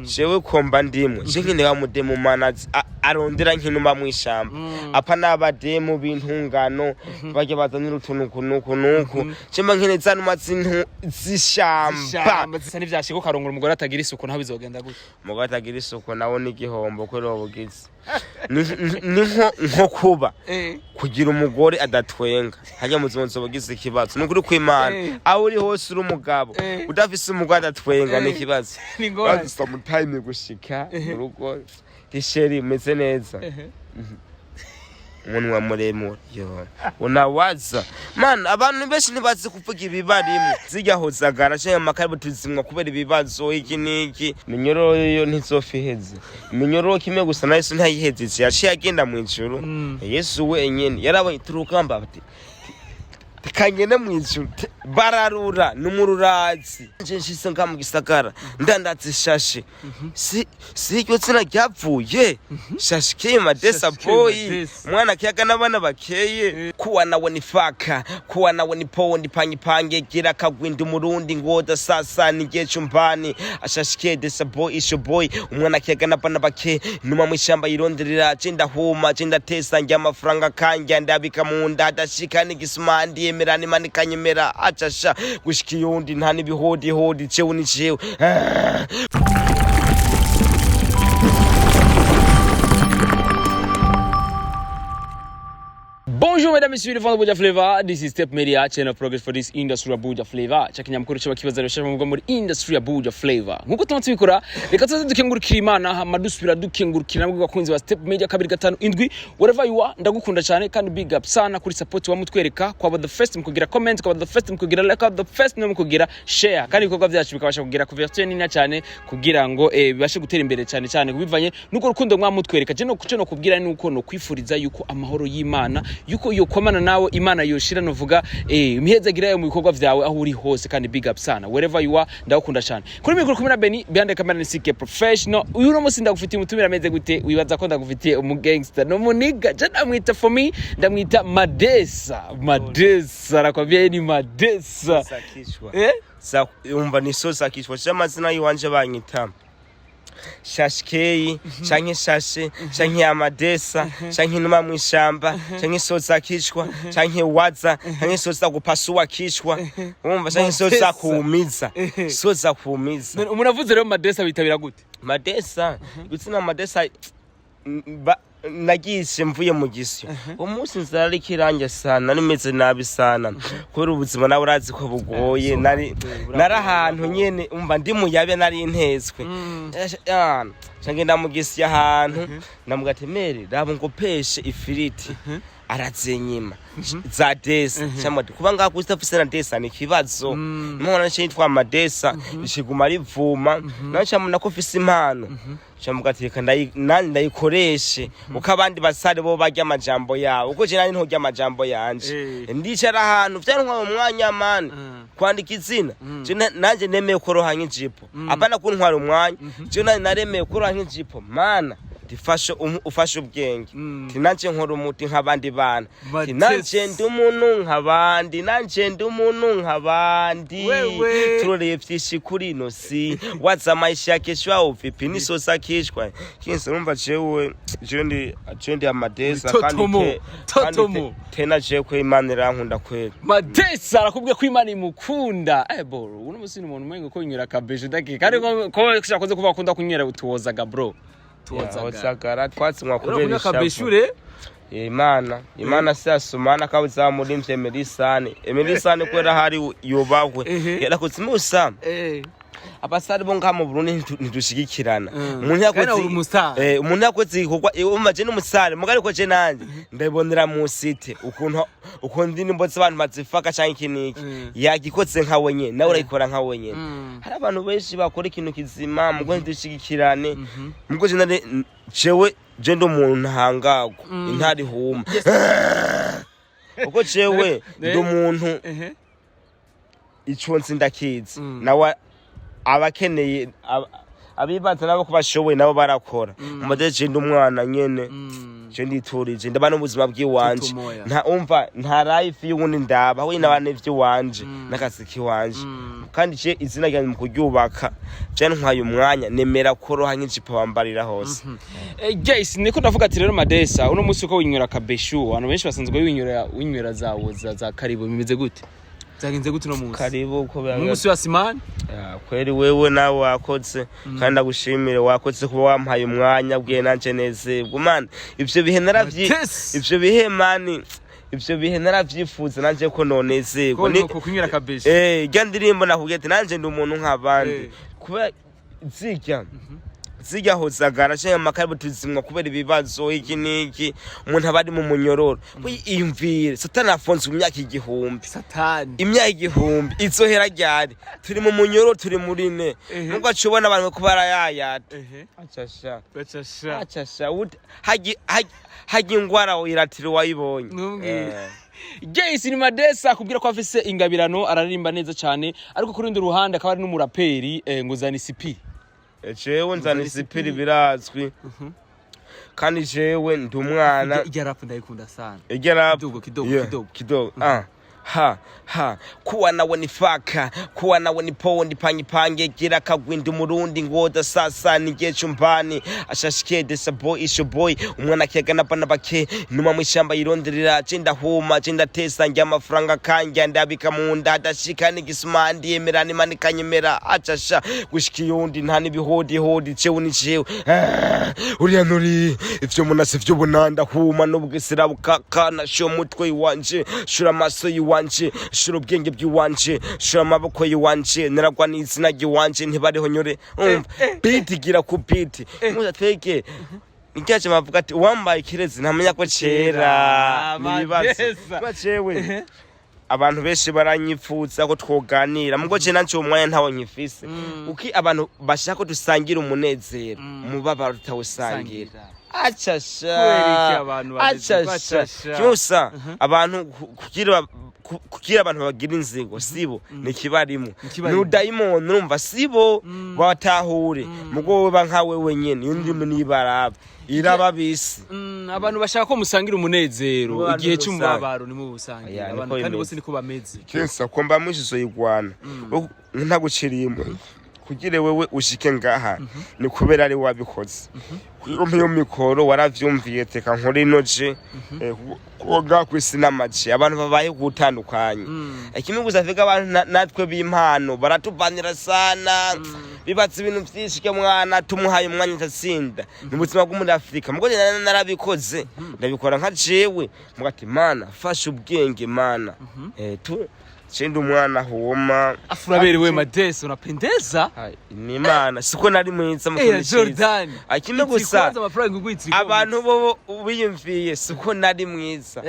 Jewe komba ndimwe, je nkeneye wa mudemu mana arondera nk'inuma mw'ishamba, apa n'abademu b'intungano barya bazanira utuntu uku nuku nuku. Je mba nkeneye za numa z'ishamba. Shamba zisa n'ivyashika ukarongora umugore atagira isuku, naho bizogenda gute? Umugore atagira isuku nawo ni igihombo kubera ubu bugizi. Ni nko kuba kugira umugore adatwenga hajya mu buzima bugize ikibazo. Ni ukuri kw'Imana, aho uri hose uri umugabo, udafise umugore adatwenga ni ikibazo. Ni ingorane. Sometime gushika mu rugo, chérie, umeze neza, umunwa muremure, yo unawaza man. Abantu benshi ntibazi kuvuga ibibarimo. Zirya hozagara canke amakaribu tuzimwa kubera ibibazo iki n'iki. Minyororo yo ntizofa iheze. Minyororo kimwe gusa na Yesu ntayihejeje, yaciye agenda mw'ijuru. Yesu wenyene yarabonye turugamba ati kangende mw'ijuru, bararura n'umururazi. Nje nshitse nga mu gisagara ndandaza ishashe, si iryo zina ryavuye Shashike Madesa. Shashike Boy. Madesa. Mwana kiyaga n'abana bakeye kuwa nawe ni faka kuwa nawe ni powo ndipangipange gira kagwindi umurundi ngoda sasa nigiye chumbani ashashike desa boy isho boy umwana kiyaga n'abana bake numa mw'ishamba yironderera. Je ndahuma, je ndatesa, njya amafaranga kanja ndabika mu nda adashika n'igisuma ndiyemera nimanikanyemera acasha gushika iyundi nta n'ibihodi jewe ni jewe. Ah. Bonjour mesdames et messieurs les fans de Buja Flavor. This is Step Media, channel of progress for this industry ya Buja Flavor. Cha kinyamakuru cyaba kibaza rero mu muri industry ya Buja Flavor. Nkuko tuma tubikora, reka tuze dukengurukira Imana hama dusubira dukengurukira nabwo bakunzi ba Step Media 257. Wherever you are, ndagukunda cyane kandi big up sana kuri support wa mutwereka kwaba the first mu kugira comment, kwaba the first mu kugira like, kwaba the first no mu kugira share. Kandi ibikorwa byacu bikabasha kugira couverture nini cyane kugira ngo bibashe gutera imbere cyane cyane kubivanye nuko rukundo mwamutwereka. Je no kuco no kubwira nuko no kwifuriza yuko amahoro y'Imana yuko yokomana nawe, Imana yoshira novuga imihezagira yayo mu bikorwa vyawe aho uri hose. Kandi big up sana wherever you are, ndagukunda cyane. Kuri mikoro kumwe na Benny, behind the camera ni CK Professional. Uyu no musi ndagufitiye umutumira ameze gute? Wibaza ko ndagufitiye umu gangster no muniga. Je ndamwita, for me ndamwita Madesa. Madesa, nakwambia ni Madesa. Sakishwa. Eh. Umva, ni so sakishwa c'amazina yiwanje banyita Shashikeyi canke Shashe canke Amadesa canke Inuma mw'ishamba canke Soza kishwa canke Waza canke Soza gupasuwa kishwa, umva, canke Soza Madesa. kuumiza, Soza kuumiza. None umuntu avuze rero Madesa bitabira gute? Madesa, gutsina Madesa, nagishe mvuye mu gisyo umunsi nzara ariko iranjye sana, nari meze nabi sana kubera ubuzima nawe urazi ko bugoye. Nari ahantu nyene, umva, ndi muyabe, nari ntetswe. Ca ngenda mu gisyo ahantu, ndamuga ati: "Mere, raba ngopeshe ifiriti." Arazenyima za desa cyangwa ati kuba ngaho udafise na desa ni ikibazo. Nimubona nce yitwa Amadesa ikiguma rivuma nawe camubona ko ufise impano, camuga ati: "Reka nanje ndayikoreshe uko abandi basare bo barya amajambo yawe, uko je nanje ntorya amajambo yanje." Ndicara ahantu vyantwaye umwanya mani kwandika izina. Je nanje nemeye koroha nk'ijipo, apana kuntwara umwanya. Je naremeye koroha nk'ijipo mana tifashe ufashe ubwenge. Ti nanje nkora umuti nk'abandi bana. Ti nanje ndi umuntu nk'abandi, nanje ndi umuntu nk'abandi. Wewe. Turoreye vyinshi kuri ino si waza maisha ya kesho au vipi nisosa kishwa kinse. Urumva, jewe ndi Amadesa kandi Totomo, kandi totomo. Tena jewe ko Imana irankunda kweli. Madesa arakubwiye ko Imana imukunda. Bro, uno musi ni umuntu umengo ko yinywera akabeje ndaki kandi ko shakoze kuba akunda kunywera utuwozaga, bro. Tuwozaga. Hozagara twatsinywa kubera Urakunywa ishavu. akabeshure? Imana si asumana kabuzamurimvye Emelisane, Emelisane kubera hari yubahwe. Yarakoze imusa. Abasare bo ngaha mu Burundi ntidushigikirana. Umuntu Kandi uri umustar. Umuntu yakoze igikorwa, umva, je n'umusare mugari ko je nanje ndabibonera mu site ukuntu indirimbo z'abantu bazifaka canke iki n'iki. Yagikoze nka wenyene, nawe urayikora nka wenyene. Hari abantu benshi bakora ikintu kizima mugo ntidushigikirane. Mugo je nari jewe je ndi umuntu ntahangagwa intare ihuma kuko jewe ndi umuntu ico nzi ndakizi. Nawe abakeneye abibaza nabo ko bashoboye nabo barakora mu je ndi umwana nyene. Je nditurije, ndaba n'ubuzima bw'iwanje. Tutumoya. Nta umva, nta life y'uwundi ndaba, ahubwo ndaba n'ivy'iwanje n'akazi k'iwanje. Kandi je izina ryanjye mu kuryubaka vyantwaye umwanya, nemera koroha nk'ijipo bambarira hose. Guys, niko ndavuga ati rero Madesa, uno munsi uko winywera akabeshu, abantu benshi basanzwe winywera za karibu, bimeze gute? Byagenze gute uno munsi? Karibu ko Umunsi wa Simani. Ya, kweri wewe nawe wakoze, kandi ndagushimire, wakoze kuba wampaye umwanya bwiye nanje nezerwa, man. Ivyo bihe naravyi Tesi. Ivyo bihe, man, ivyo bihe naravyifuza nanje ko nonezerwa. Ko nuko kunywera akabeshu. Rya ndirimbo nakubwiye ati nanje ndi umuntu nk'abandi. Kubera zirya hozagara canke amakaribu tuzimwa kubera ibibazo iki n'iki, umuntu aba ari mu munyororo. Iyumvire, Satani afunzwe imyaka 1000. Satani. Imyaka 1000 izohera ryari? Turi mu munyororo, turi muri ne. Nubwo aca ubona abantu ko barayayata. Acasha. Bacasha. Acasha. Hagi ingwara wiratira wayibonye. Ntumbwire. Guys, ni Madesa akubwira ko afise ingabirano, araririmba neza cyane, ariko ku rundi ruhande akaba ari n'umuraperi, ngo zana isipi. Jewe nzana isipiri, birazwi, kandi jewe ndi umwana. Irya rap ndayikunda sana. Irya rap. Kidogo, kidogo, Yeah, kidogo. Kidogo. Ah. Ha ha, kuwa nawe ni faka, kuwa nawe ni pondi pangipange gira kagwindi umurundi ngoda sasa nigiye chumbani ashashike sabo isho boy umwana kiyaga n'abana bake numa mw'ishamba yironderera. Je ndahuma, je ndatesa, njya amafaranga kanja ndabika mu nda adashika n'igisuma ndiyemera n'Imana ikanyemera acasha gushika iyundi nta n'ibihodi hodi jewe ni jewe. Ah, uriya nuri ivyo munase vy'ubunanda huma n'ubwisira bukaka sho mutwe iwanje, shura amaso yiwanje, shura ubwenge bw'iwanje, shura amaboko yiwanje, naragwa n'izina ry'iwanje ntibariho nyore. Umva beat igira ku beat muza twege niryaje bavuga ati uwambaye ikirezi ntamenya ko cera. Ni ibibazo. Madesa. Kuba jewe abantu benshi baranyipfuza ko twoganira, mugo je nanje uwo mwanya ntawo nkifise, uki abantu bashaka ko dusangira umunezero, umubabaro tutawusangira. Acasha. Kubera iki abantu bameze Acasha. bacasha? Kimwe gusa, abantu kugira abantu bagira inzigo sibo nikibarimo. Nikibarimo. Ni udayimoni, urumva sibo batahure, mugo wowe ba nkawe wenyene iyo ndimi nibaraba iraba bisi. Abantu bashaka ko musangira umunezero, Abantu igihe rusange. cy'umubabaro nimubusangira. Aya, Abantu niko kandi bimeze. bose niko bameze. Kensa ko mba mwishizo yigwana ntaguciriyemo kugira wewe ushike ngaha ni kubera ari wabikoze kugira umpe iyo mikoro waravyumviye teka nkore inoje kuko ngaha kw'isi n'amaje abantu babaye gutandukanye. Kimwe gusa afika abantu natwe b'impano baratuvanira sana, bibatse ibintu vyinshi ke mwana tumuhaye umwanya atatsinda ni ubuzima bwo muri Afurika. Mugo narabikoze, ndabikora nka jewe mugati mana fasha ubwenge mana, tu cenda umwana homa. Afuraberewe Madesa, unapendeza. Ai, ni Imana, siko nari mwiza mu Eh, kintu ciza. Jordan. Kimwe gusa Kwanza amafaranga ugwitse. Abantu bo biyumviye siko nari mwiza.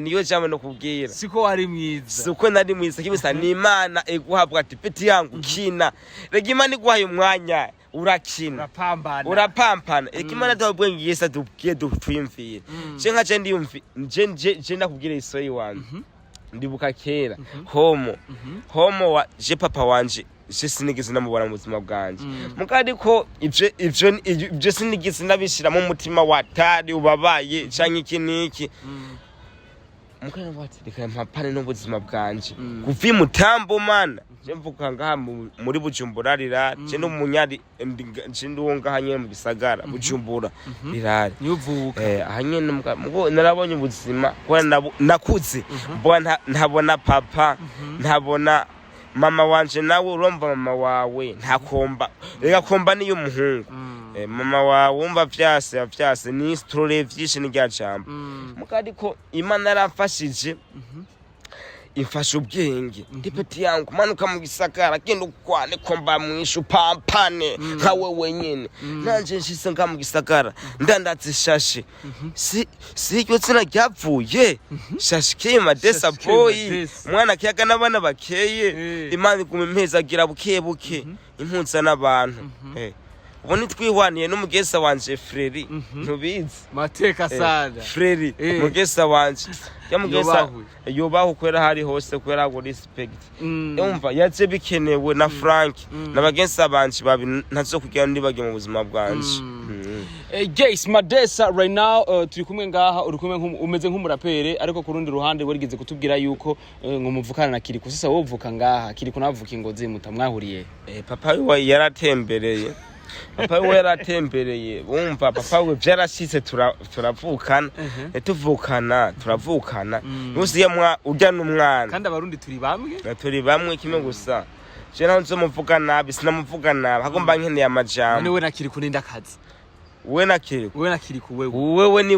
Niyo jambo no kubwira. Siko wari mwiza. Siko nari mwiza, kimwe gusa ni Imana iguhabwa ati petit yangu kina, rega Imana iguhaye umwanya urakina. Urapambana. Urapampana, reka Imana duha ubwenge Yesu adubwiye dutwiyumvire. Je nka je ndiyumvi je ndakubwira isoyi wanje, ndibuka kera homo wa je papa wanje, je sinigeze namubona mu buzima bwanje muga, ariko ivyo sinigeze nabishiramo umutima watari ubabaye canke iki n'iki. Mukana ati reka mpapane n'ubuzima bwanje kuva imutambo mana. Je mvuka ngaha muri Bujumbura rirari, je ndi umunyari, je ndi uwo ngaha nyene mu gisagara Bujumbura rirari. Niyo uvuka. Aha nyene mugo narabonye ubuzima kubera nakuze mbona ntabona papa, ntabona mama wanje. Nawe urumva mama wawe ntakomba, reka komba niyo umuhungu. Mama wawe wumva vyase ni turore vyinshi ni rya jambo muga, ariko Imana yaramfashije, imfasha ubwenge ndi petit yangu manuka mu gisagara, genda ukwane komba mwishu pampane nka wewe nyene. Nanje nshitse nga mu gisagara ndandatse ishashe, si iryo zina ryapfuye Shashike Madesa. Shashike Boy. Madesa. Umwana akiyaga n'abana bakeye. Imana iguma impezagira buke buke impuza n'abantu. Ubu ntitwihwaniye n'umugesa wanje Freri, ntubizi? Mateka sana. Freri, mugesa wanje ya mugesa. Yubahwe. Yubaho kwera hari hose, kwera ngo respect. Umva, yaje bikenewe na Frank n'abagensa banje babi ntazo kugira ndibage mu buzima bwanje. Yes, Madesa, right now turi kumwe ngaha, uri kumwe umeze nk'umurapere, ariko ku rundi ruhande warigeze kutubwira yuko ngo muvukana na Kiriku. Sasa wowe uvuka ngaha, Kiriku navuka Ingozi, mutamwahuriye? Papa wiwe yaratembereye, papa wiwe yaratembereye. Wumva, papa wiwe vyarashitse turavukana. Tuvukana, turavukana. Nusiye mwa urya n'umwana. Kandi Abarundi turi bamwe. Turi bamwe, kimwe gusa je naho nzomuvuga nabi, sinamuvuga nabi, hagomba nkeneye amajambo. None we na Kiriku ninda kazi? We na Kiriku? Wewe na Kiriku, wewe. Wewe ni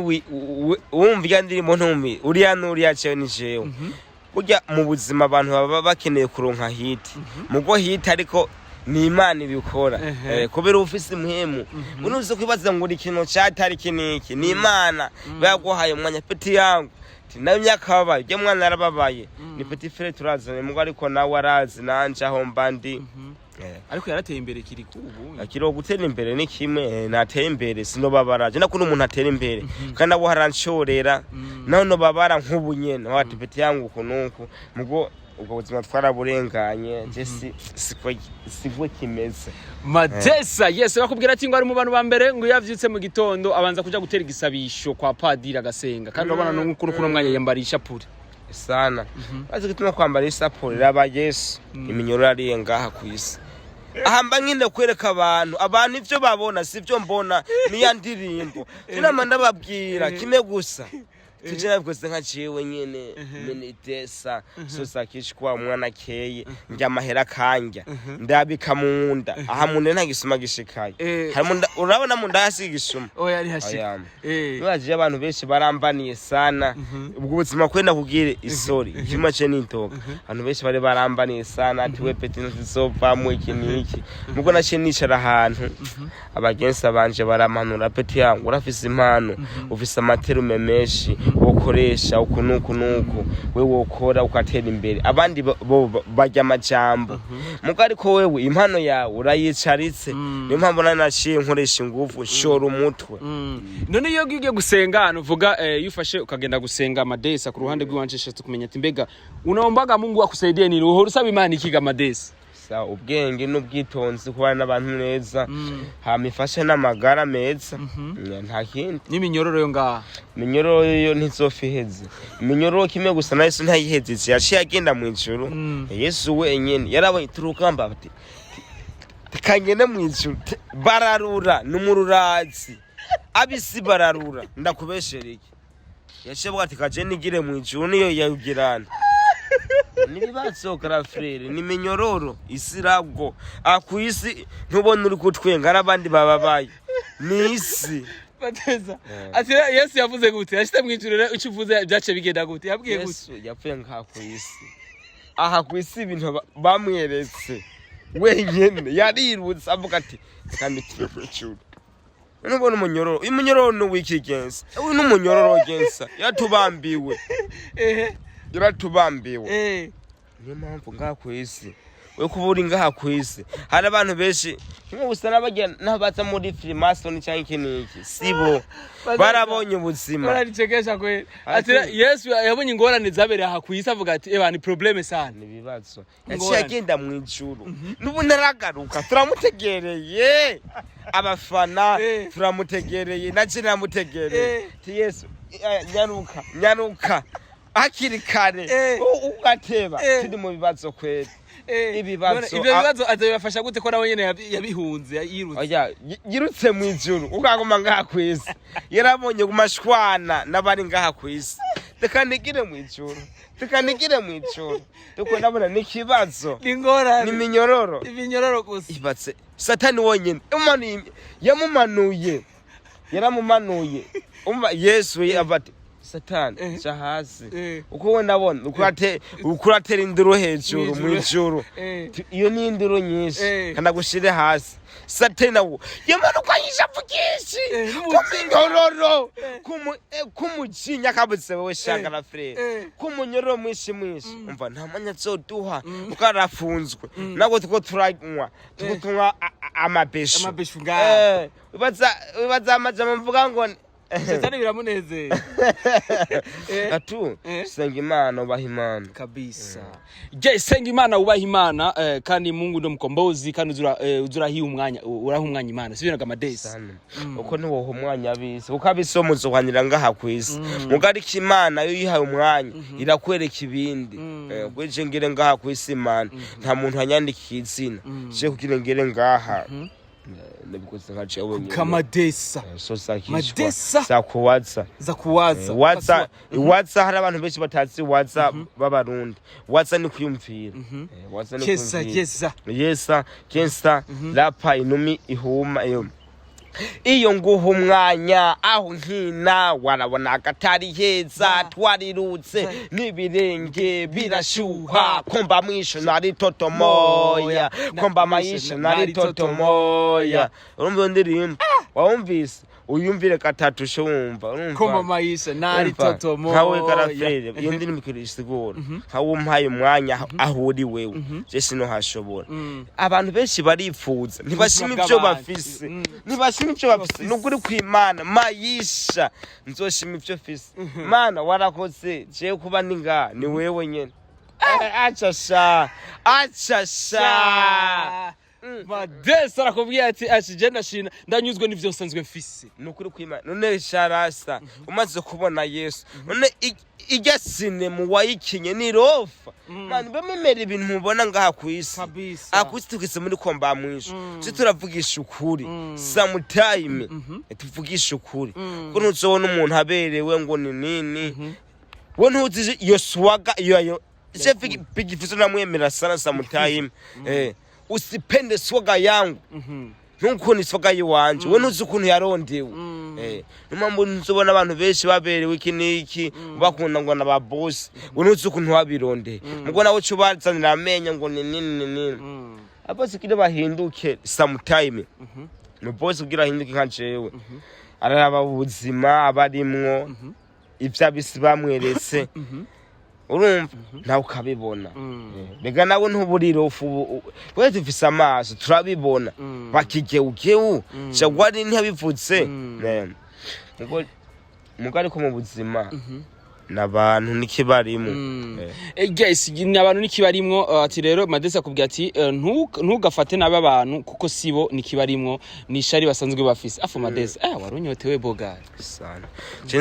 wumva irya ndirimbo ntumi uriya n'uriya, jewe ni jewe. Burya mu buzima abantu baba bakeneye kuronka hit, mugo hit ariko ni Imana ibikora. Kubera ufise impwemu unuze kwibaza ngo uri ikintu catari iki niki, ni Imana baguhaye umwanya. Petit yangu ati nayo myaka babaye, ujya mwana yarababaye, ni petit frère, turazanye mugo, ariko nawe arazi nanje aho mba ndi. Ariko yarateye imbere Kiriku ubu. Akiriho gutera imbere ni kimwe, nateye imbere sinobabara. Je nakunda umuntu atera imbere kandi abo haranshorera naho nobabara nk'ubu nyene wati petit yangu uku nuku, mugo ubwo buzima twaraburenganye, je si siko siko kimeze. Madesa, yes, bakubwira ati ngo ari mu bantu ba mbere ngo iyo avyutse mu gitondo abanza kuja gutera igisabisho kwa padiri agasenga, kandi urabona no kuno mwanya yambara ishapure. Sana bazi gituma kwambara isapure raba Yesu iminyororo ariye ngaha ku isi. Aha mba nkinde kwereka abantu ivyo babona sivyo mbona. Niya ndirimbo sinama ndababwira kimwe gusa, tuje nabikoze nka jewe nyene menitesa sosa kishwa umwana keye ndya amahera kanja ndabika mu nda. Aha mu nda nta gisuma gishikaye. Hari mu nda, urabona mu nda hasi igisuma? Oya, ari hashika. Oya. Nibajije abantu benshi barambaniye sana ubwo buzima, kwenda kubwire isori ikima ce nintoka. Abantu benshi bari barambaniye sana ati we petit ntizovamwo iki niki, mugo naciye nicara ahantu, abagensa banje barampanura: petit yangu, urafise impano, ufise amaterume menshi wokoresha uku nuku nuku, we wokora ugatera imbere. Abandi bo barya amajambo mugo, ariko wewe impano yawe urayicaritse. Niyo mpamvu nari naciye nkoresha inguvu, nshora umutwe. None iyo ugiye gusenga ahantu uvuga iyo ufashe ukagenda gusenga, Madesa, ku ruhande rw'iwanje nshatse kumenya ati mbega unaombaga Mungu akusaidie nini? Uhora usaba Imana ikiga, Madesa? Sa ubwenge n'ubwitonzi, kubana n'abantu neza, hama ifashe n'amagara meza. Nta kindi. N'iminyororo yo ngaha? Iminyororo yo ntizopfa iheze. Iminyororo kimwe gusa na Yesu ntayihejeje, yaciye agenda mu ijuru. Yesu wenyene yarabonye turugamba ati kangende mu ijuru. Bararura n'umururazi abisi bararura, ndakubeshera iki? Yaciye avuga ati kaje nigire mu ijuru, niyo yawugirana nibibazo. Grand frère, ni minyororo isi irabwo ku isi, ntubona uri kutwenga n'abandi bababaye ni isi. Madesa, ati Yesu yavuze gute yashyize mu ijuru rero? Icyo uvuze byaciye bigenda gute? Yabwiye gute? Yesu yapfuye ngaha ku isi. Aha ku isi ibintu bamweretse wenyene, yarirutse avuga ati reka ndikire mu ijuru. Nubona umunyororo, uyu munyororo ni uw'ikigenza, uyu ni umunyororo gensa yaratubambiwe. Yaratubambiwe. Niyo mpamvu ngaha ku isi, we kuba uri ngaha ku isi, hari abantu benshi kimwe gusa n'abagira n'abaza muri freemason cyangwa iki n'iki, sibo barabonye ubuzima. Bararichekesha kweli. Ati Yesu yabonye ingorane zabereye aha ku isi, avuga ati eba ni problème sana. Ni ibibazo, yaciye Ingorane. agenda mu ijuru, n'ubu ntaragaruka, turamutegereye abafana. Turamutegereye, naje namutegereye. Ti Yesu, nyaruka, nyaruka hakiri kare. Ugateba. Turi mu bibazo kweli. Ibibazo, None ivyo bibazo azabibafasha gute ko nawe nyene yabihunze, yirutse? Oya, yirutse mu ijuru, ukaguma ngaha ku isi. Yarabonye gumashwana n'abari ngaha ku isi, reka nigire mu ijuru, reka nigire mu ijuru, tuko ndabona ni ikibazo. Ni ingorane. Ni minyororo. Iminyororo gusa. Ibatse Satani wonyene yamumanuye, yaramumanuye. Umva, Yesu ava ati Satani, ja hasi. Uko we ndabona uko uratera induru hejuru Mwijuru. Mwijuru. Iyo ni induru nyinshi. Kandi agushire hasi. Satani nawo yamanuka yishavu ryinshi, kuminyororo, kumujinya kabutse wewe shanga na frère, kumunyororo mwinshi mwinshi. Umva, nta mwanya azoduha kuko arafunzwe. Ntabwo tuko turanywa, tuko tunywa amabeshu. Amabeshu ngaha. Wibaza amajambo mvuga ngo Satani biramunezera. Atu senga Imana, ubaha Imana. Kabisa. Je, senga Imana, ubaha Imana, kandi Mungu ndo mkombozi, kandi uzura uzurahiye umwanya, uraha umwanya Imana, sivyo naga Madesi? Sana. Uko ntiwoha umwanya abisi, kuko abisi wo muzohanira ngaha kw'isi. Muga ariko Imana yo yihaye umwanya irakwereka ibindi. Kuri ngere ngaha kw'isi, Imana nta muntu yanyandikiye izina je kugira ngere ngaha. Nabikoze nka jewe nyene. Kamadesa. So sakishwa. Madesa. Sakuwaza. Za kuwaza. Waza, waza, hari abantu benshi batazi waza b'Abarundi. Waza ni kwiyumvira. Waza ni Kesa. kwiyumvira. Yesa. Yesa kensa rapa inumi ihuma iyo nguha umwanya aho nkina warabona agatari heza, twarirutse n'ibirenge birashuha, kumba mwisho nari toto moya, kumba maisha nari toto moya. Urumva iyo ndirimbo wawumvise, uyumvire gatatu sho wumva urumva. Komba maisha nari Urumva? toto Nkawe moya. garafere, iyo ndirimbo isigura nkawe umpaye umwanya aho uri wewe, je sinohashobora. Abantu benshi baripfuza, ntibashima Ubuzima ivyo bw'abandi. bafise. Ntibashima ivyo bafise. Nukuri kw'Imana, mayisha nzoshima ivyo fise. Mana warakoze, jewe kuba ndi ngaha ni wewe nyene. Acha sha, acha sha. Madesi arakubwiye ati je ndashina, ndanyuzwe n'ivyo nsanzwe mfise. Nukuri kw'Imana. None sharasa umaze kubona Yesu, none irya sinema wayikinye ni rofa mani bamemera ibintu mubona ngaha kw'isi. Kabisa. Aha kw'isi tugeze muri komba mwisho, twe turavugisha ukuri. Sometime tuvugisha ukuri, ko ntuzobona umuntu aberewe ngo ni nini, we ntuzi iyo swaga iyo ayo. Je Big Fizzo namwemera sana. Sometime usipende swaga yangu, ntukunda iswaga yiwanje, we ntuzi ukuntu yarondewe. Niyo mpamvu ntuzobona abantu benshi baberewe iki n'iki bakunda ngo na boss, we ntuzi ukuntu wabirondeye. Mugo nawe uca ubazanira amenyo ngo ni nini ni nini. Abosi kugira bahinduke, sometime mu boss kugira ahinduke nka jewe, araraba ubuzima abarimwo, ivyo abisi bamweretse, urumva nawe ukabibona. Rega nawe ntuburira ufu, we dufise amaso turabibona bakigewugeu jagwari ntiyabivuze. Mugo ariko mu buzima n'abantu n'ikibarimo. Guys, ni abantu n'ikibarimwo. Ati rero Madesi akubwira ati ntugafate nabi abantu kuko sibo nikibarimwo, ni ishari basanzwe bafise. Afu Madesi, warunyotewe bogari. Sana. Je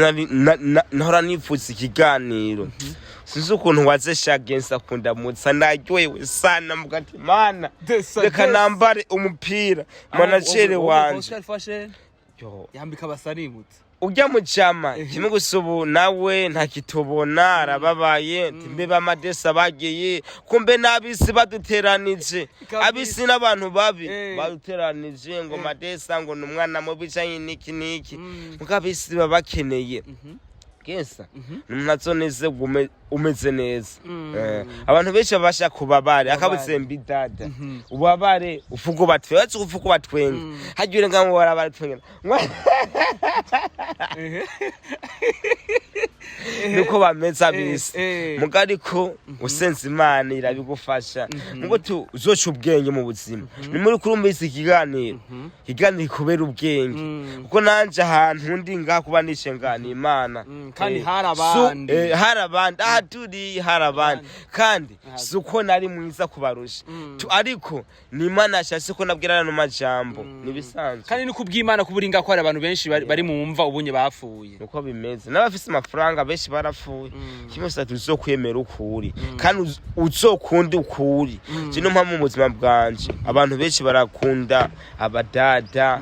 nahora nipfuza ikiganiro, sinzi ukuntu waze shagensa kundamutsa, naryohewe sana, mvuga ati Mana, reka nambare umupira manajere wanje. Yo, yambika abasanimutse. Ujya mu cama kimwe gusa, ubu nawe ntakitubona, arababaye. Mbe bamadesa bagiye kumbe n'abisi baduteranije. Kabisa. Abisi n'abantu babi baduteranije ngo Madesa ngo ni umwana mubi canke niki niki. Muko abisi baba bakeneye kesa umuntu azoneze umeze neza. Abantu benshi babasha kubabare akabuze mbidada ubabare ufuko batwe bazi ufuko batwenga hagiye urenga ngo barabare twenge nuko bameze abisi. Muga ariko usenze Imana irabigufasha, mugo tu uzoca ubwenge mu buzima. Ni muri kurumvise ikiganiro kubera ubwenge, kuko nanje ahantu ndi ngaha kuba nishe ngana Imana. Kandi hari abandi. Hari abandi aha turi, hari abandi kandi si uko nari mwiza kubarusha. Ariko ni Imana yashatse ko nabwira ano majambo, nibisanzwe. Kandi ni kubw'Imana kuburinga ko hari abantu benshi bari mu mva ubunye bapfuye. Nuko bimeze, n'abafise amafaranga benshi barapfuye. Kimwe gusa tuzokwemera ukuri kandi uzokunda ukuri. Je niyo mpamvu mu buzima bwanje abantu benshi barakunda abadada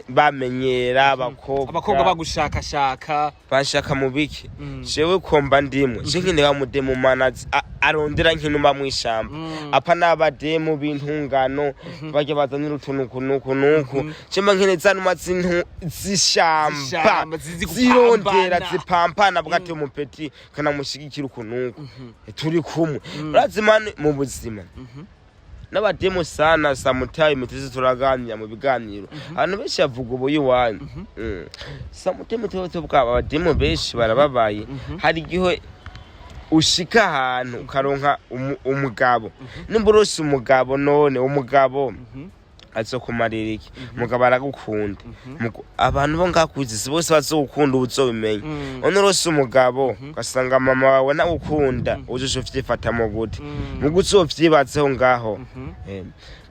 bamenyera abakobwa. Abakobwa bagushakashaka. Banshaka mu biki? Jewe komba ndimwe, je nkeneye wa mudemu mana Arondera nk'inuma mw'ishamba, apa n'abademu b'intungano bajya bazanira utuntu uku nuku nuku. Cemba nkeneye za numa z'ishamba. Z'ishamba, zizi zirondera. Gupambana. Zipampana, avuga ati umupeti kanamushigikira uku nuku, turi kumwe. Urazi man, mu buzima n'abademu sana, sometime tuzi turaganira mu biganiro, abantu benshi bavuga ubu iwanyu. Sometime tuba tuvuga abademu benshi barababaye. Hari igihe ushika ahantu ukaronka umugabo, nimba urose umugabo, none umugabo azokumarira iki? Umugabo aragukunda. Abantu bo ngakuzi si bose bazogukunda, uba uzobimenya. None urose umugabo ugasanga mama wawe nawukunda, uzoca uvyifatamo gute? Muga uzovyibazeho ngaho.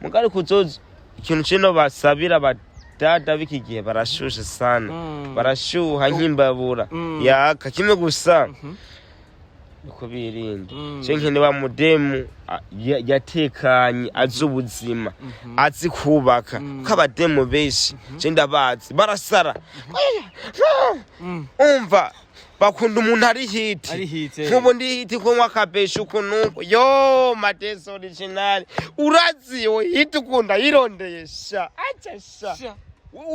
Muga ariko uzoza ikintu kino basabira abadada b'iki gihe, barashushe sana, barashuha nk'imbabura yaka. Kimwe gusa niko birinda. Ce nkene wa mudemu yatekanye, azi ubuzima, azi kubaka, kuko abademu benshi ce ndabazi barasara. Umva, bakunda umuntu ari hit. Ari hit. Nk'ubu ndi hit, kunywa akabesha ukuntu yo Madesa original, urazi yo hit ukunda yirondeye sha, acha sha. Sha.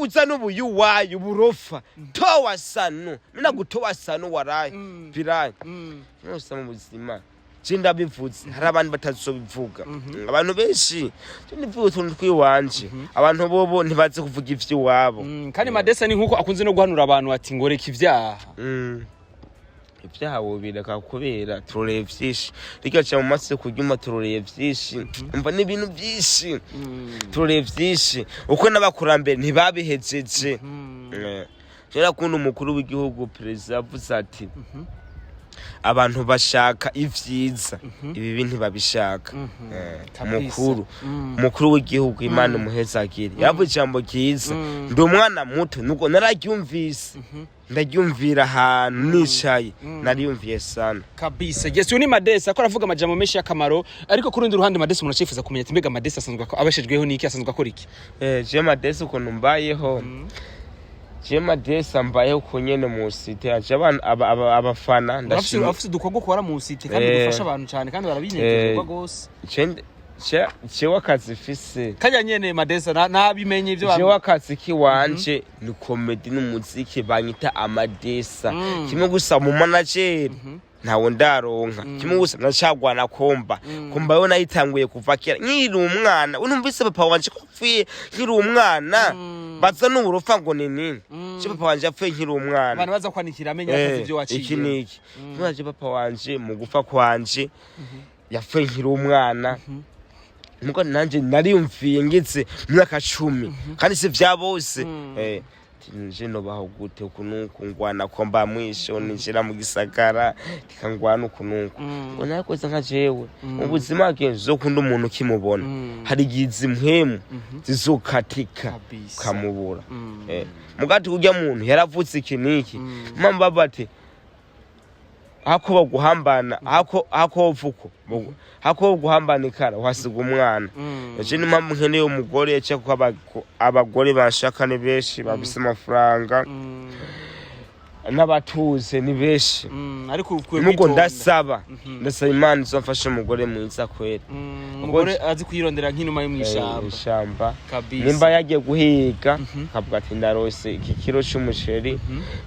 Uza n'ubuyuwayi uburofa towa sanu, mina gutowa sanu warayi pirayi. Mwose mu buzima je ndabivuze, hari abantu batazobivuga. Abantu benshi je ndivuga utuntu twiwanje, abantu bobo ntibazi kuvuga ivy'iwabo. Kandi Madesa ni nkuko akunze no guhanura abantu ati ngo reka ivyaha. Ibyaha wobireka kubera turoreye vyinshi, rigaca mu maso kuryuma, turoreye vyinshi, umva n'ibintu vyinshi, turoreye vyinshi uko n'abakurambere ntibabihejeje. Kera kundi umukuru w'igihugu, perezida, yavuze ati abantu bashaka ivyiza, ibibi ntibabishaka. Kabisa. Umukuru w'igihugu, Imana imuhezagire, yavuze ijambo ryiza. Ndi umwana muto nuko nararyumvise, ndaryumvira ahantu nicaye, nariyumviye sana. Kabisa. Yes, uyu ni Madesa ko aravuga amajambo menshi y'akamaro, ariko ku rundi ruhande Madesa umuntu acifuza kumenya ati mbega Madesa asanzwe abeshejweho n'iki, asanzwe akora iki? Je Madesa ukuntu mbayeho, je Madesa mbayeho uko nyene mu cité, aje abantu abafana ndashima. Afise udukorwa ukora mu cité kandi dufasha abantu cyane kandi barabinezerwa gose. Jewe akazi fise Kajya nyene Madesa nabimenye ivyo. Jewe akazi kiwanje ni comedy n'umuziki, banyita Amadesa. Kimwe gusa mu manager ntawe ndaronka, kimwe gusa ndacagwana komba komba yo nayitanguye kuva kera nkiri umwana. Unumvise papa wanje ko apfuye nkiri umwana, baza n'uburofa ngo ni nini. Je papa wanje apfuye nkiri umwana. Abantu baza kwanikira amenya akazi ivyo waciye. Iki niki nwaje papa wanje mu gupfa kwanje yapfuye nkiri umwana, muko nanje nariyumviye ngize myaka 10, kandi si vya bose. Nje nobaho gute uku nuku, ngwana ko mba mwisho ninjira mu gisagara tikangwana uku nuku, ngo narakoze nka jewe mu buzima bwe zokunda umuntu ukimubona. Hari igihe izi mpwemu zizokatika ukamubura. Mugati urya muntu yaravutse iki niki, mpamvu bavuga ati hako baguhambana, hako vuko hako guhambana ikara uhasiga umwana. Ejo ni mpamvu nkeneye umugore, cyo kuko abagore banshaka ni benshi, bafise amafaranga n'abatuze ni benshi. Ariko ukwiye Nubwo kwitonda. ndasaba Imana izomfashe umugore mwiza kwera. Umugore azi kwirondera nk'inuma yo mw'ishamba. Ishamba. Kabisa. Nimba yagiye guhiga akavuga ati ndarose iki kiro c'umuceri,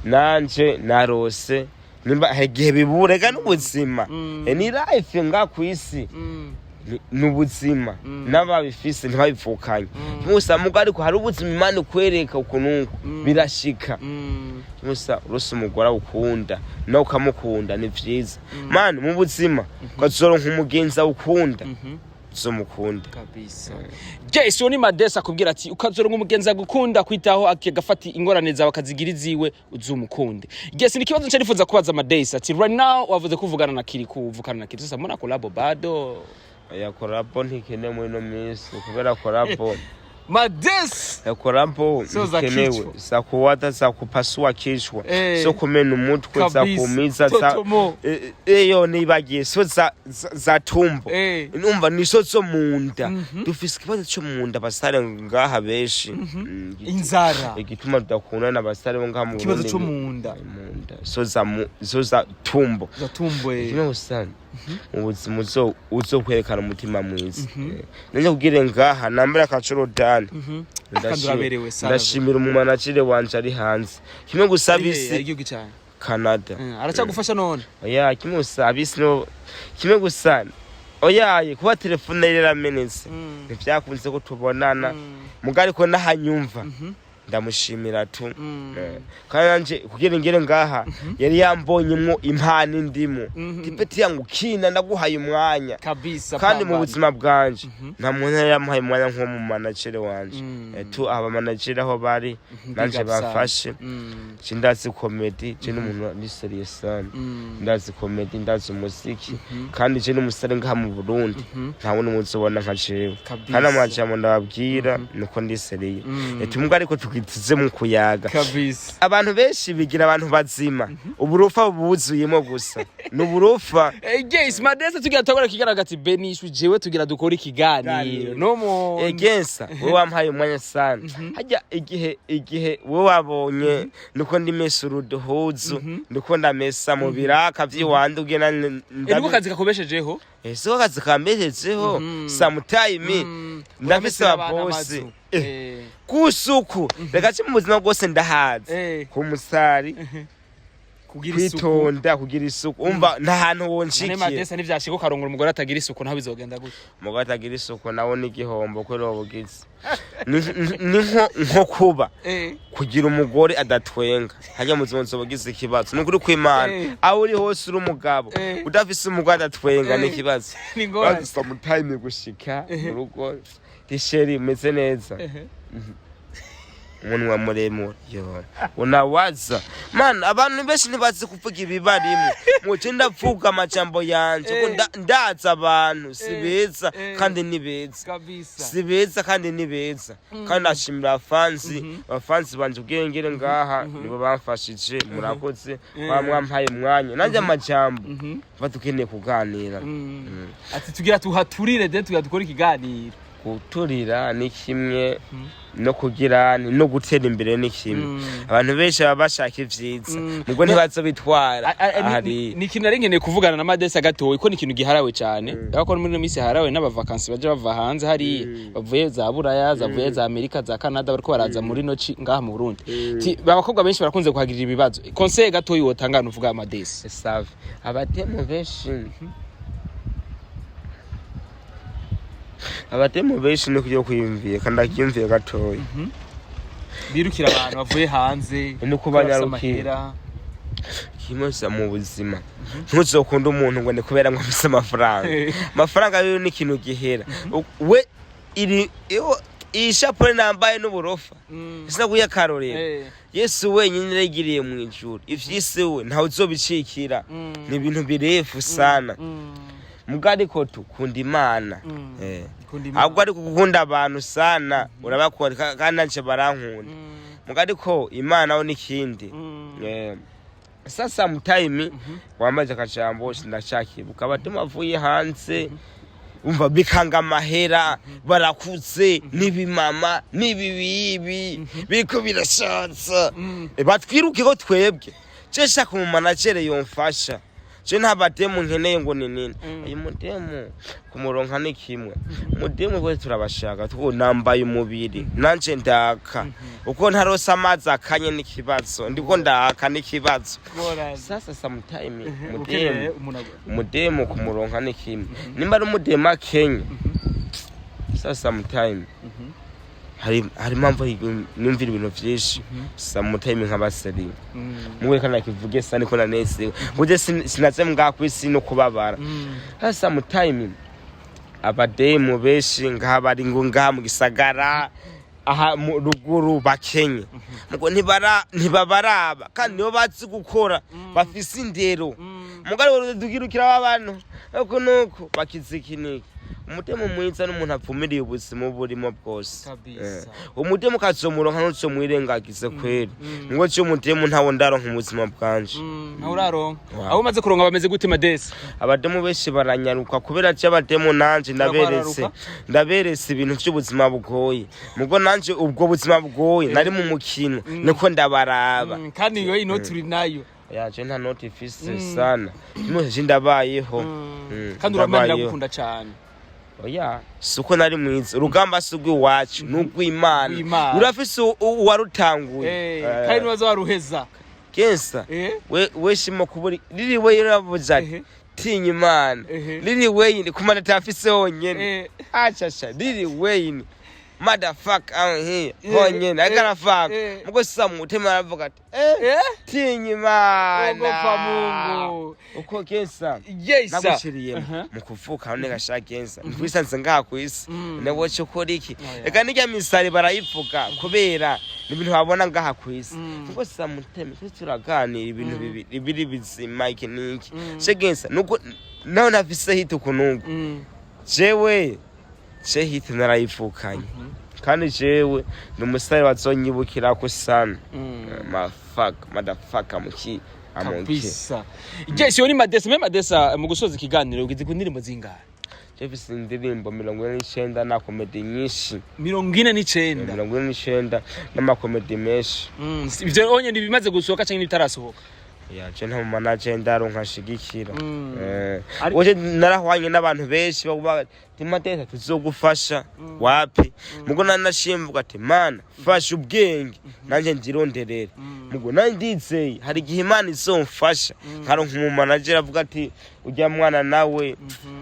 nanje narose, nimba hari igihe biburega n'ubuzima. Ni life nga kw'isi. Ni ubuzima n'ababifise ntibabivukanye musa muga, ariko hari ubuzima Imana ikwereka ukuntu birashika. Musa urose umugore awukunda nawe ukamukunda ni vyiza man mu buzima, ukazoronka umugenzi awukunda, uzomukunda. Kabisa. Yes, uwo ni Madesa akubwira ati ukazoronka umugenzi agukunda, kwitaho, agafata ingorane zawe akazigira iziwe, uzumukunde. Yes, ni ikibazo nca nifuza kubaza Madesa ati right now wavuze kuvugana na Kiriku, uvugana na Kiriku, sasa mbona collabo bado? Ya collabo ntikenewe muri ino minsi kubera collabo Madesa. Ya collabo Sio za ntikenewe. kichwa. Za kuwata, za kupasua kichwa, so kumena umutwe, za kuumiza za Totomo. Eyo nibagiye so za tumbo. Numva niso zo munda, dufise ikibazo co munda basare ngaha benshi. Inzara. Igituma tudakundana abasare bo ngaha mu Ikibazo Burundi co munda. Munda. nda, sio za tumbo. Za tumbo, eh. Kimwe gusa mu buzima uzokwerekana umutima mwiza. Nanjye kubwire ngaha nambara akacorodani. Kandi uraberewe sana. Ndashimira umumanagere wanje ari hanze. Kimwe gusa Ari abisi igihugu cyane. Canada. Aracyagufasha none? Oya, kimwe gusa abisi no kimwe gusa oyaye kuba telefone yari yaramenetse, ntivyakunze ko tubonana. Muga ariko nahanyumva ndamushimira tu. Kandi nanje kugira ngere ngaha yari yambonyemwo impano indimo tipeti yangu kina ndaguhaye umwanya. Kabisa. Kandi mu Pambana. buzima bwanje nta muntu yari yamuhaye umwanya nk'uwo mu managere wanje. Tu aba managere aho bari nanje Big up sana. bafashe. Je ndazi comedy, je n'umuntu ni sérieux sana. Ndazi comedy, ndazi umuziki, kandi je n'umusore ngaha mu Burundi nta wundi muzobona nka jewe. Kabisa. Kandi amajambo ndababwira nuko ndi sérieux. Tumubwo ariko tugize mu kuyaga. Kabisa. Abantu benshi bigira abantu bazima, uburufa buzuyemo gusa ni uburufa. Yes, Madese, tugira tugora kigaragaza ati Benishu jewe tugira dukora ikiganiro Ikiganiro. no mu Egensa wowe wampaye umwanya sana hajya igihe wowe wabonye nuko ndimesa uruduhuzu, ndiko ndamesa mu biraka vy'iwanje ugena. Niko kazi kakubeshejeho. Siko kazi kambejejeho. Sometime ndafise Uramesera abana ababosi. amazu. Kusuku reka ci mu buzima bwose ndahazi ku musari. Kugira isuku. Kwitonda, kugira isuku, umva nta hantu None wonshikiye. Madese, ntivyashika ukarongora umugore atagira isuku, naho bizogenda gute? Umugore atagira isuku nawo ni igihombo kubera ubu bugizi ni nko kuba kugira umugore adatwenga hajya mu buzima bugize ikibazo. Ni ukuri kw'Imana. Aho uri hose uri umugabo udafise umugore adatwenga ni ikibazo. Ni ingorane. Sometime gushika mu rugo, chérie, umeze neza, umunwa muremure yo unawaza mana. Abantu benshi ntibazi kuvuga ibibarimo muce. Ndavuga amajambo yanje ko ndazi abantu si beza kandi ni beza. Kabisa. Si beza kandi ni beza. Kandi ndashimira abafansi banje ubwengere ngaha nibo bamfashije. Murakoze mwampaye umwanya nanjye amajambo dukeneye kuganira. Ati tugira tuhaturire de tugira dukora ikiganiro. Guturira ni kimwe no kugira no gutera imbere ni kimwe. Abantu benshi baba bashaka ivyiza nubwo ntibazobitwara. Ahari Ni ikintu nari nkeneye kuvugana na Madesa gatoyi ko ni ikintu giharawe cyane, ariko muri ino minsi harawe n'abavakansi baje bava hanze hariya, bavuye za Buraya, zavuye za Amerika, za Canada, bariko baraza muri no ci ngaha mu Burundi. Ti abakobwa benshi barakunze kuhagirira ibibazo. Conseil gatoyi wotanga nuvuga, Madesa? Save abatemu benshi ni kujya kwiyumviye kandi akiyumviye gatoya. Birukira abantu bavuye hanze. Ni kubanyarukira. Kimwe mu buzima, ntuzokunda umuntu ngo ni kubera ngo afise amafaranga. Amafaranga rero ni ikintu gihera. We iri iyi shapure nambaye n'uburofa sinaguye akarorero. Yesu wenyine yarigiriye mu ijuru ivyisi, we ntawe uzobicikira. Ni ibintu birefu sana. Muga ariko tukunda Imana. Ahubwo ariko gukunda abantu sana urabakunda kandi nanje barankunda. Muga ariko Imana ho n'ikindi. Sasa mutayimi wamaze akajambo ndashakibuka abatuma avuye hanze umva bikanga amahera barakuze n'ibimama n'ibibibi biriko birashatsa. Batwiruke ko twebwe je shaka umu manager yomfasha. Je nta bademu nkeneye ngo ni nini. Uyu mudemu kumuronka ni kimwe mudemu wese turabashaka tuko nambaye umubiri nanje ndaka uko ntarose amazi akanye n'ikibazo ndiko ndaka n'ikibazo. Sasa sometime mudemu kumuronka ni kimwe nimba ari umudemu akenye. Sasa sometime hari impamvu numvira ibintu vyinshi sometime nk'abaseri muwe kana kivuge sa niko nanezerewe burya sinaze mbwa kwisi no kubabara. Sasa sometime abademu benshi ngaha bari ngo ngaha mu gisagara aha mu ruguru bakenye mugo ntibabaraba kandi nibo bazi gukora bafise indero. Mugabo dukirukira abantu uko nuko bakizikiniki. Umutemu mwiza n'umuntu apfumiriye ubuzima burimo bwose. Kabisa. Umutemu kazomuronka ntuzomwirengagize kweri ngo cyo umutemu ntawo ndaronka mu buzima bwanje. Ntawe uraronka? Wow. Abo umaze kuronka bameze gute, Madesi? Abademu benshi baranyaruka kubera je abademu nanje ndaberetse. Bararuka? Ndaberetse ibintu vy'ubuzima bugoye mugo nanje ubwo buzima bugoye nari mu mukino niko ndabaraba. Kandi iyo inoti uri nayo. Yaje nta noti ifise sana, kimwe je ndabayeho. Kandi uramana, Ndabayeho. ndagukunda cyane. Oya, si uko nari mwiza. Urugamba si urw'iwacu, ni urw'Imana. Urw'Imana. Urafise uwarutanguye. Kandi nibaza waruheza. Kensa. We shima kuburi riri we yaravuze ati tinya Imana. Lil Wayne kumana atafise honyene. Achasha Lil Wayne, motherfucker, I'm here honyene. I gotta fuck. Mugo sasa mutima aravuga ati tinya Imana. Ogopa Mungu. Uko kensa Yes. naguciriyemo mu kuvuka none gasha kensa ntwisanze ngaha kwisi, nawe cyo ukora iki? Eka nirya misari barayivuga kubera ni ibintu babona ngaha kwisi. Kuko sasa muteme twese turaganira ibintu bibiri biri bizima, iki n'iki. Shegensa nuko nawe nafise hit ukunugu. Jewe je hit narayivukanye, kandi jewe ni umusare bazonyibukirako sana. Mafaka motherfucker muki amonke. Kabisa. Yes, yo ni Madesa. Me Madesa, mu gusoza ikiganiro, ugize ku ndirimbo zingahe? Je mfise indirimbo 49 na comedy nyinshi. 49? 49 n'amakomedi menshi. Ivyo onye ntibimaze gusohoka canke n'ibitarasohoka? Ya, je nta mu manager ndaronka ashigikira. Oje narahwanye n'abantu benshi bavuga ati: "Madesa, tuzogufasha." Wapi, mugo nanashimvuga ati: "Mana, fasha ubwenge nanje nzironderere." Mugo nanje ndizeye hari igihe Imana izomfasha nkaronka umu manager avuga ati: "Ujya mwana nawe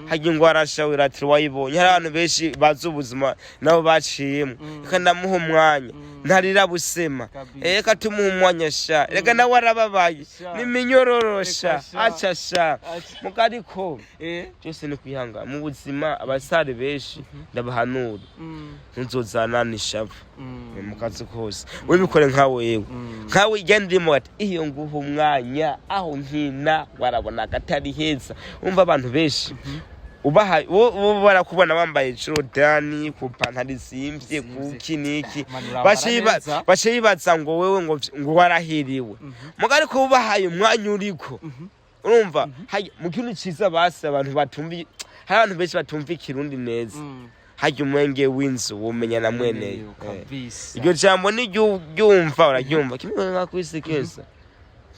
harya ingwara asha wiratira wayibonye." Hari abantu benshi bazi ubuzima nabo baciyemo, reka ndamuha umwanya, ntarira busema. Reka tumuhe umwanya sha, reka nawe arababaye. Sha. Niminyororo sha. Reka sha. Aca sha. Aca. Muga ariko byose ni kwihangana mu buzima. Abasare benshi ndabahanura, ntuzozana n'ishavu mu kazi kose, wibikore nka wewe, nkawe ijya ndimo ati iyo nguha umwanya aho nkina warabona atari heza. Umva, abantu benshi ubaha bo barakubona wambaye Jordan ku pantaro izimvye, kuki niki. Man, urambara neza. Baca bibaza ngo wewe ngo warahiriwe. Muga ariko ubahaye umwanya uriko urumva mu kintu ciza, basi abantu batumva, hari abantu benshi batumva ikirundi neza. Harya umwenge w'inzu womenya na mweneyo. Kabisa. Iryo jambo niryo uryumva, uraryumva kimwe nka kwisi kesa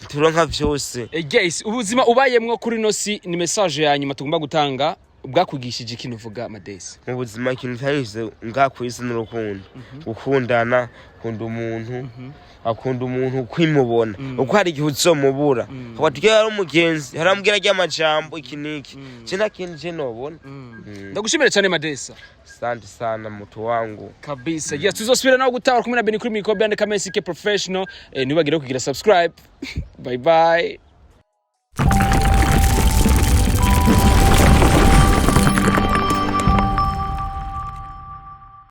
turonka vyose. Yes, ubuzima ubayemwo kuri no si ni message ya nyuma tugomba gutanga, bwakugishije ikintu uvuga, Madesi? Mu buzima ikintu cyanyuze ngaha kwisi n'urukundo, gukundana, kunda umuntu, akunda umuntu kwimubona, uko hari igihe uzomubura akaba tugiye ari umugenzi, haramubwira ry'amajambo iki n'iki. Je nta kintu je nobona. Ndagushimira cyane, Madesa. Asante sana, mutu wangu. Kabisa. Yes, tuzosubira nawe gutaha kumwe na Beni kuri micro, Brand Kamesike Professional. Ntibagire kugira subscribe. Bye bye.